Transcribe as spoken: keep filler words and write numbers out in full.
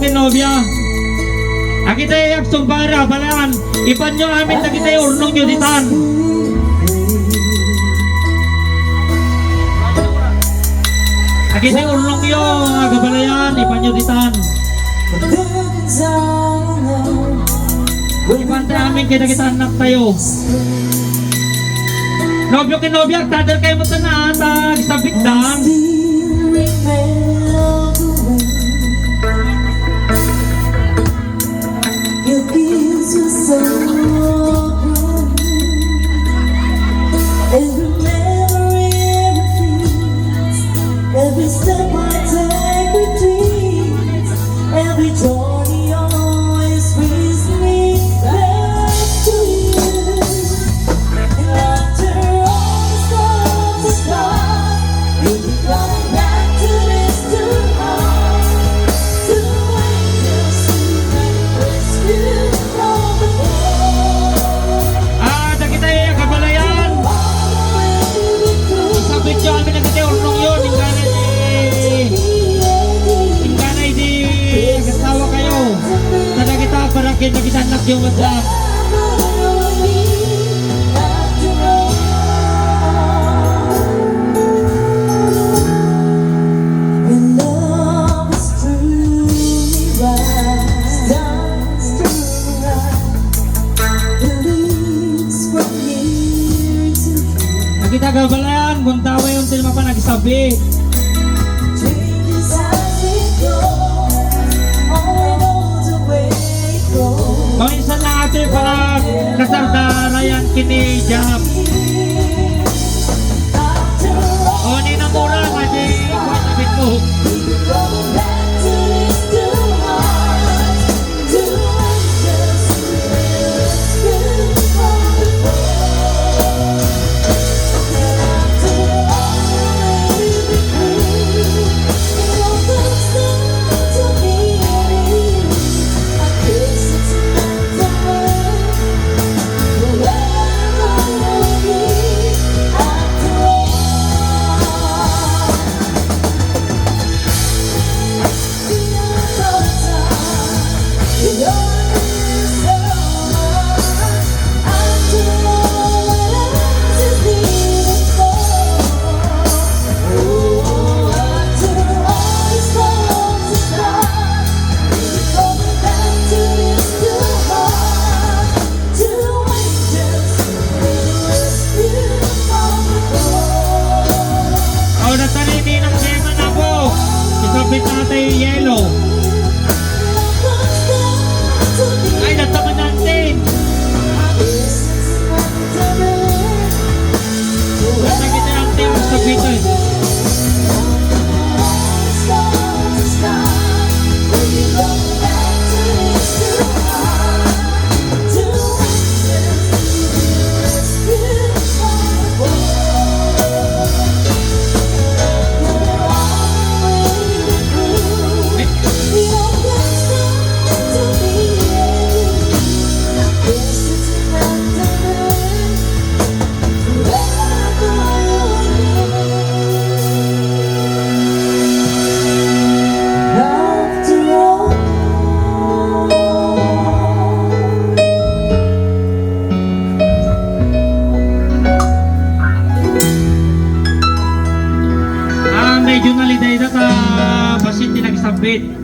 Nobia. Dagiti agsumbaga, abalayan, ipanyo amin dagiti urnongyo ditan. Dagiti urnongyo nga agabalayan, ipanyo ditan. Ipanta amin kadagiti annaktayo. Nobio ken nobia, agtaderkayo met ta agsabitdan. Your kiss was so good. Every memory, everything, every step I take with dreams, every journey always brings me back to you. And after all the storms and scars, you'll be coming back to this dear heart. To angels who may rescue from the fall. Ah, dagiti agabalayan. All the way we go. Isabityo amin dagiti urnongyo, inggana idi, inggana idi agasawakayo. Kadagita para ken dagiti annakyo met la. Dagiti agabalayan, gundaway until mapan agsabit. Maminsan na atoy panagkasardarayan ken ni Jap. O, ni namura, kadi, kuwan, sabit mo. Aw, natarini ng Gemma na po. Isabit natin yung yellow. Ay, nataman natin. Basta kita ang team sa Beatles. Ah, medyo nalidayda ta basin ti nagsabit.